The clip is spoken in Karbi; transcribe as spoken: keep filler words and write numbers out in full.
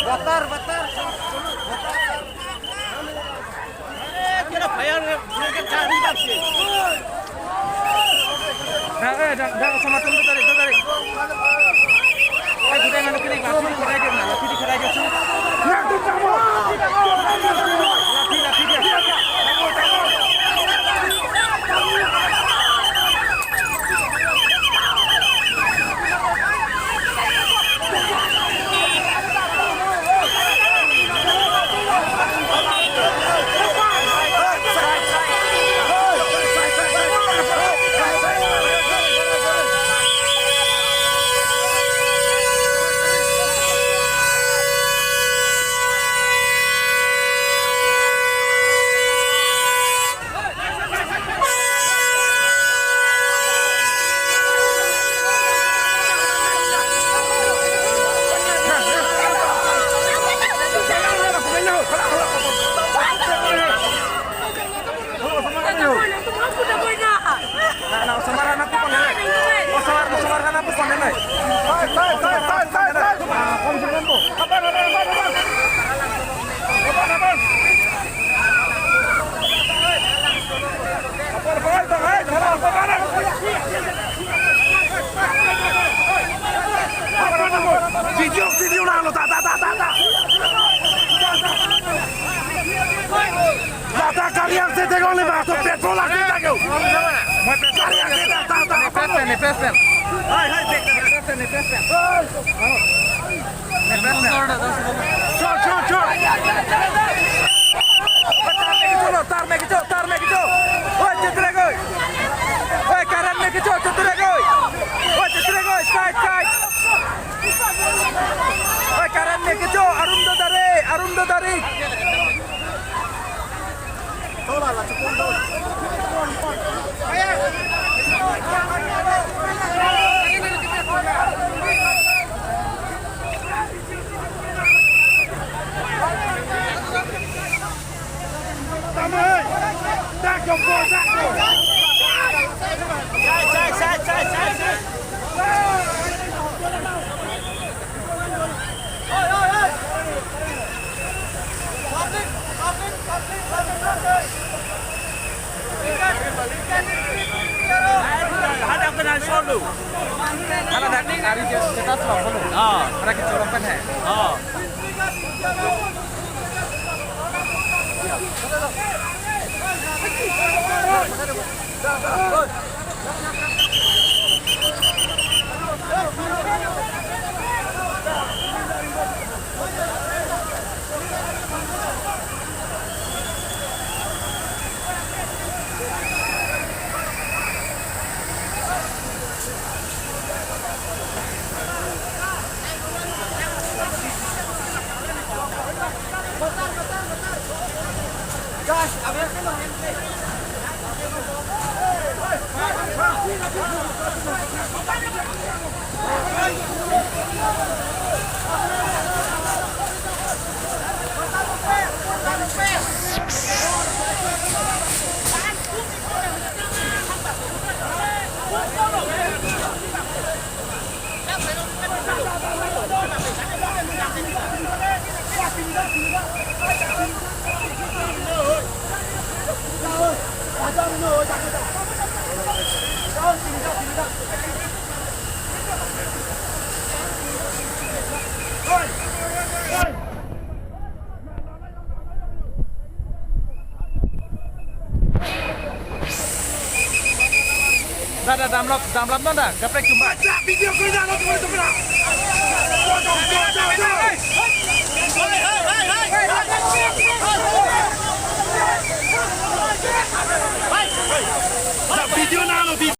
Batar, batar. Dah, eh, dah, dah, sama tu tarik, tu tarik. Eh, sudah, nang kiri, nang kiri, kiri, kiri, kiri, kiri. Video, video nanglo, ta, ta, ta, ta, ta. Ta, ta, kariang se tegong le ba, to petrol ase ta keu. Kariang se ta, ta, ta. Nepes pen, nepes pen. Hai, hai, nepes pen, nepes pen. Chor, chor, chor. Oi, tar me kecho, tar me kecho, tar me kecho. Oi, chetre goi. Oi, current me kecho, chetre goi. Oi, chetre goi, side, side. Oi, current me kecho, arum do dare, arum do dare. Hadak kena solo. Hala dak ari je status lo bolo. Ah. Hala kechorong pen hai. Ah. Dah, dah, damlap, damlap non dah, kaprek jumpa. Video ko dah, lo, lo, lo, lo. Dah, video na, lo, video.